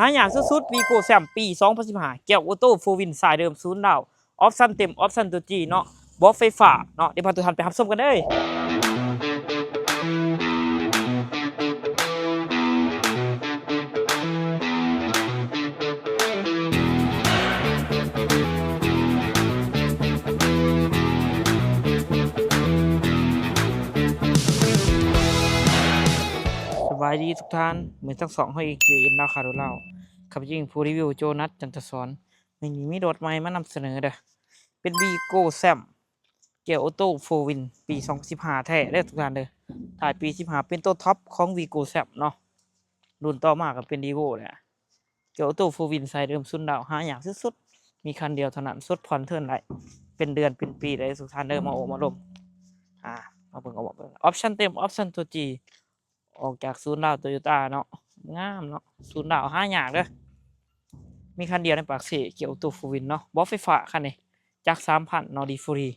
ຫາຍາກສຸດໆ ວີໂກ້ແຊມ ປີສອງພັນສິບຫ້າ ແກ້ວໂອໂຕ້ໂຟວິນ ສາຍເດີມສູນລາວ ອອບຊັນເຕັມ ອອບຊັນຕົວຈີເນາະ ບອກໄຟຟ້າເນາະ. ດຽວພາທຸກທ່ານໄປຮັບຊົມກັນເລີຍ. ສະບາຍດີທຸກທ່ານ ມື້ນີ້ທັງສອງເຮົາອີກ ເຈເອັນ ລາວຄ້າໂດລາວ ຂ້າພະເຈົ້າຜູ້ຣີວິວ ໂຈນັດ ຈັນທະສອນ. ມື້ນີ້ມີລົດໃໝ່ມານຳສະເໜີເດີ້ ເປັນວີໂກ້ແຊມ ແກ້ວໂອໂຕ້ໂຟວິນ ປີສອງພັນສິບຫ້າແທ້ເດີ້ທຸກທ່ານເດີ້. ທ້າຍປີສິບຫ້າ ເປັນໂຕທັອບຂອງວີໂກ້ແຊມເນາະ. ລຸ້ນຕໍ່ມາກໍເປັນຣີໂວ້ແຫຼະ ແກ້ວໂອໂຕ້ໂຟວິນ ສາຍເດີມສູນລາວ ຫາຍາກສຸດໆ ມີຄັນດຽວເທົ່ານັ້ນ ຊົດຜ່ອນເທີນໄດ້ ເປັນເດືອນເປັນປີໄດ້ທຸກທ່ານເດີ້. ມາໂອ້ມາລົມ ອາ ມາເບິ່ງ ເອົາມາເບິ່ງ ອອບຊັນເຕັມ ອອບຊັນຕົວຈີ ອອກຈາກສູນລາວໂຕໂຍຕ້າເນາະ. ງາມເນາະ ສູນລາວຫາຍາກເດີ້ ມີຄັນດຽວໃນປາກເຊ ແກ້ວໂອໂຕ້ໂຟວິນເນາະ ບອກໄຟຟ້າຄັນນີ້ ຈັກສາມພັນເນາະ ດີຟຣີ.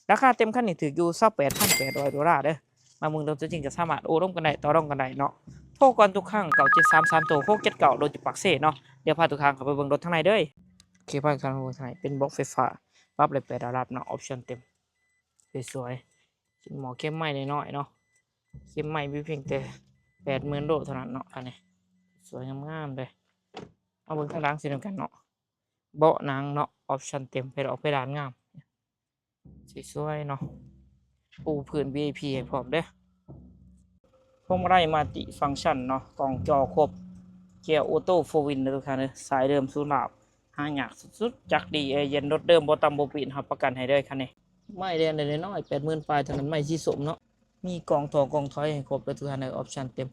ລາຄາເຕັມຄັນນີ້ຖືກຢູ່ຊາວແປດພັນແປດຮ້ອຍໂດລາເດີ້. ມາເບິ່ງໂດຍຕົວຈິງກໍສາມາດໂອ້ລົມກັນໄດ້ ຕໍ່ລອງກັນໄດ້ເນາະ. ໂທກ່ອນທຸກຄັ້ງ ເກົ້າເຈັດສາມສາມໂຕ ຫົກເຈັດເກົ້າ ໂດຍຈາກປາກເຊເນາະ. ດຽວພາທຸກທ່ານເຂົ້າໄປເບິ່ງລົດທາງໃນເດີ້. ໂອເຄ ພາທຸກທ່ານເບິ່ງທາງໃນ ເປັນບອກໄຟຟ້າ ປັບໄດ້ແປດລະດັບເນາະ ອອບຊັນເຕັມ ສວຍໆ. ເຂັມໝໍ້ເຂັມໄມ້ນ້ອຍໆເນາະ ເຂັມໄມ້ມີພຽງແຕ່ແປດໝື່ນໂລເທົ່ານັ້ນເນາະ ຄັນນີ້ ສວຍງາມໆເລີຍ. ມາເບິ່ງທາງຫຼັງເຊັ່ນດຽວກັນເນາະ ເບາະໜັງເນາະ ອອບຊັນເຕັມ ເພດອອກເພດານງາມ ສວຍໆເນາະ ປູພື້ນ ວີໄອພີ ໃຫ້ພ້ອມເດີ້. ພວງມາໄລມັລຕິຟັງຊັນເນາະ ກ້ອງຈໍຄົບ ແກ້ວໂອໂຕ້ໂຟວິນເດີ້ທຸກທ່ານເດີ້ ສາຍເດີມສູນລາວ ຫາຍາກສຸດໆ ຈັກດີແອເຢັນ ລົດເດີມບໍ່ຕຳບໍ່ປີ້ນ ຮັບປະກັນໃຫ້ເລີຍຄັນນີ້. ໄມ້ແລ່ນໄດ້ນ້ອຍໆ ແປດໝື່ນປາຍເທົ່ານັ້ນ ໄມ້ສີສົ້ມເນາະ ມີກ້ອງທໍ່ກ້ອງຖອຍໃຫ້ຄົບເດີ້ທຸກທ່ານເດີ້ ອອບຊັນເຕັມ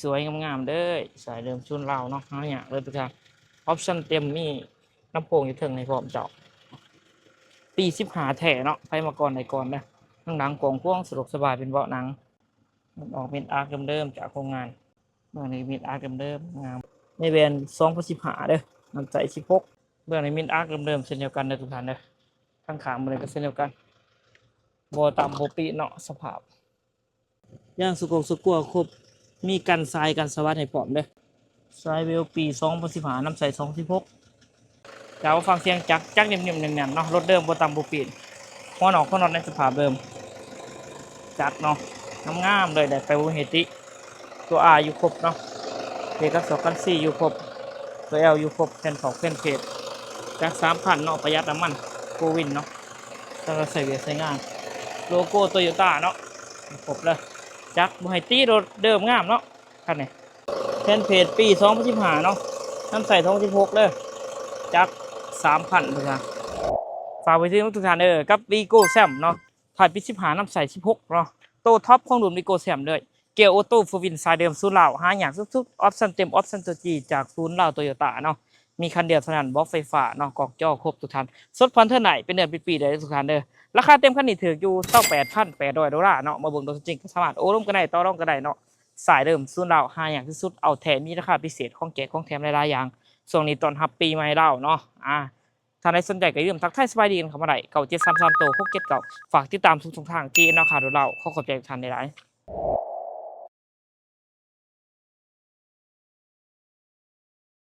ສວຍໆງາມໆເດີ້ ສາຍເດີມສູນລາວເນາະ ຫາຍາກເດີ້ທຸກທ່ານ. ອອບຊັນເຕັມ ມີລຳໂພງຢູ່ເທິງໃຫ້ພ້ອມເຈົ້າ ປີສິບຫ້າແທ້ເນາະ ໃຜມາກ່ອນໄດ້ກ່ອນເດີ້. ທາງຫຼັງກວ້າງຂວາງ ສະດວກສະບາຍ ເປັນເບາະໜັງ ອອກເມັດອາກເດີມໆຈາກໂຮງງານ. ເບື້ອງນີ້ເມັດອາກເດີມໆ ງາມ ໃນແວ່ນສອງພັນສິບຫ້າເດີ້ ນ້ຳໃສສິບຫົກ. ເບື້ອງນີ້ເມັດອາກເດີມໆເຊັ່ນດຽວກັນເດີ້ທຸກທ່ານເດີ້. ທາງຂ້າງເບິ່ງນີ້ກໍເຊັ່ນດຽວກັນ ບໍ່ຕຳບໍ່ປີ້ນເນາະ ສະພາບ ຍາງສະກົກສະກົວຄົບ ມີກັນຊາຍກັນສະຫວັດໃຫ້ພ້ອມເດີ້. ສາຍເວວປີສອງພັນສິບຫ້າ ນ້ຳໃສສອງພັນສິບຫົກ. ຈະມາຟັງສຽງຈັກ ຈັກເໜັມໆແໜ້ນໆເນາະ ລົດເດີມບໍ່ຕຳບໍ່ປີ້ນ ຫົວນອກຫົວນັອດໃນສະພາບເດີມ ຈັກເນາະ ງາມໆເລີຍ ໄດ້ໄປບໍ່ມີຕິ. ຕົວ R ຢູ່ຄົບເນາະ ເບຣກກັນຊອກກັນຊີຢູ່ຄົບ ຕົວ L ຢູ່ຄົບ ແຜ່ນເຜົ້າແຜ່ນເພດ ຈັກສາມພັນເນາະ ປະຢັດນ້ຳມັນ ໂຟວິນເນາະ ສຳລັບໃຊ້ວຽກໃຊ້ງານ ໂລໂກ້ໂຕໂຍຕ້າເນາະ ຄົບເລີຍ ຈັກບໍ່ໃຫ້ຕິ ລົດເດີມງາມເນາະ ຄັນນີ້. ແຜ່ນເພດປີສອງພັນສິບຫ້າເນາະ ນ້ຳໃສສອງພັນສິບຫົກເດີ້ ຈັກສາມພັນເພິ່ນວ່າ. ຝາກໄວ້ເຖິງທຸກທ່ານເດີ້ ກັບວີໂກ້ແຊມເນາະ ທ້າຍປີສິບຫ້າ ນ້ຳໃສສິບຫົກເນາະ ໂຕທັອບຂອງລຸ້ນວີໂກ້ແຊມເລີຍ ແກ້ວໂອໂຕ້ໂຟວິນ ສາຍເດີມສູນລາວ ຫາຍາກສຸດໆ ອອບຊັນເຕັມ ອອບຊັນຕົວຈີ ຈາກສູນລາວໂຕໂຍຕ້າເນາະ ມີຄັນດຽວເທົ່ານັ້ນ ບອກໄຟຟ້າເນາະ ກ້ອງຈໍຄົບທຸກທ່ານ ຊົດຜ່ອນເທີນໄດ້ ເປັນເດືອນເປັນປີໄດ້ເດີ້ທຸກທ່ານເດີ້. ລາຄາເຕັມຄັນນີ້ຖືກຢູ່ຊາວແປດພັນແປດຮ້ອຍໂດລາເນາະ ມາເບິ່ງໂດຍຕົວຈິງກໍສາມາດໂອ້ລົມກັນໄດ້ ຕໍ່ລອງກັນໄດ້ເນາະ. ສາຍເດີມສູນລາວ ຫາຍາກທີ່ສຸດ ເອົາແທ້ ມີລາຄາພິເສດ ຂອງແຈກຂອງແຖມຫຼາຍໆຢ່າງ. ຊ່ວງນີ້ຕ້ອນຮັບປີໃໝ່ລາວເນາະ ອາ ທ່ານໃດສົນໃຈກໍຢ່າລືມທັກທາຍສະບາຍດີກັນເຂົ້າມາໄດ້ ເກົ້າເຈັດສາມສາມໂຕ ຫົກເຈັດເກົ້າ. ຝາກຕິດຕາມທຸກຊ່ອງທາງ ເຈເອັນ ລາວຄ້າໂດລາວ. ຂໍຂອບໃຈທຸກທ່ານຫຼາຍໆ.